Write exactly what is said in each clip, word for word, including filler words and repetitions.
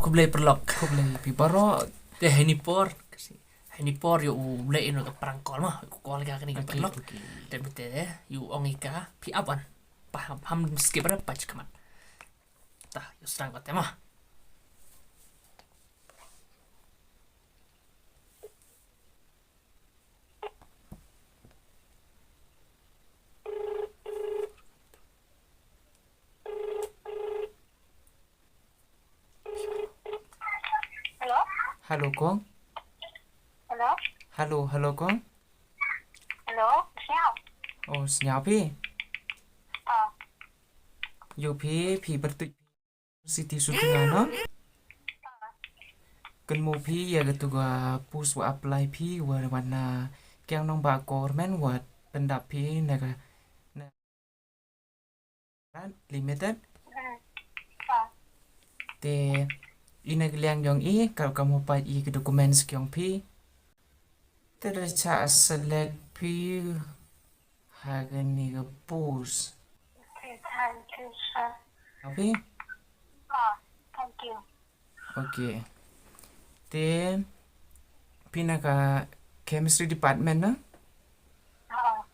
Khublei paralok. Khublei phi baroh. Te heini por, heini por yow leh ino ka prank call mo, ko call ka kani ka paralok. Te bete yow ong i ka phi ap wan. Pa ham, ham skip ra pa chikmat. Ta yow sdang ko te mo. Hello? Hello, kong. Hello? Hello, hello, kong. Hello, sñiaw. Oh, sñiaw phi? Ah. Yow phi, phi pyrtuit City Sukuna, no? Kynmaw phi ya katu ka post wa apply phi wa wan na kiang nong ba government wa pyndap phi na ka, na Limited. Te ina ka liang yong i, ka, kam u pait i ka documents ki yong phi. Te da chah select phi ha kani ka post. Okay, thank you, sir. Okay? Ah, thank you. Okay. Te phi na ka chemistry department, no? Ah.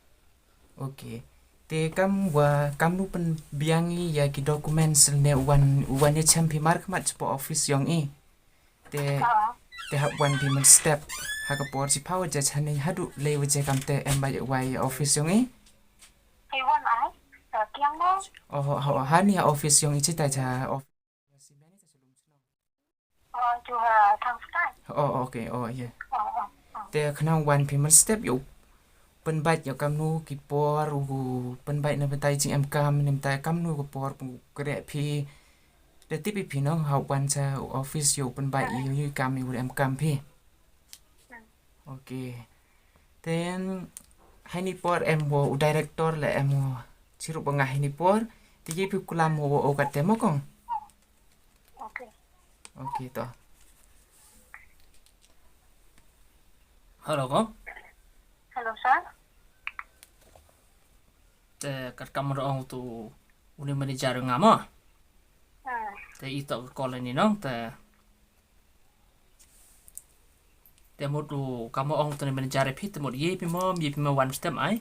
Okay. Te kam wa, kamnu pynbiang i ya ki documents ne wan, wan ya chem phi markhmat chapoh office yong i. Te, te hap wan phi mynstep ha ka por chiphaw waje chane haduh le waje, kamte em bait wa ya office yong i. Te wan ai, uh, kiang mo? Oh, oh, oh, hani ha office yong i, chitai cha office. Oh, tu ha Thangskei. Oh, okay, oh, yeah. Oh, oh, oh. Te khnang wan phi mynstep yow pynbait yow kamnu ki por u pynbait na bynta i jingem kam, na bynta kamnu ka por u kreh phi. Da tip i phi nong, hap wan cha office yow pynbait i, yow i kam i u em kam phi. Hmm. Okay. Then, heini por em wa u director le em wa chirup wa nga heini por. Te ye phi kulam wa o kat te mo kong. Okay. Okay, to. Hello, kong. Hello, sir. Te kat kam ong tu uni manager nga mo. Hmm. Te i to ka call ni nong, te Te mut u kam ong tu ni manager phi, te mut ye phi mo, ye phi mo wan step ai.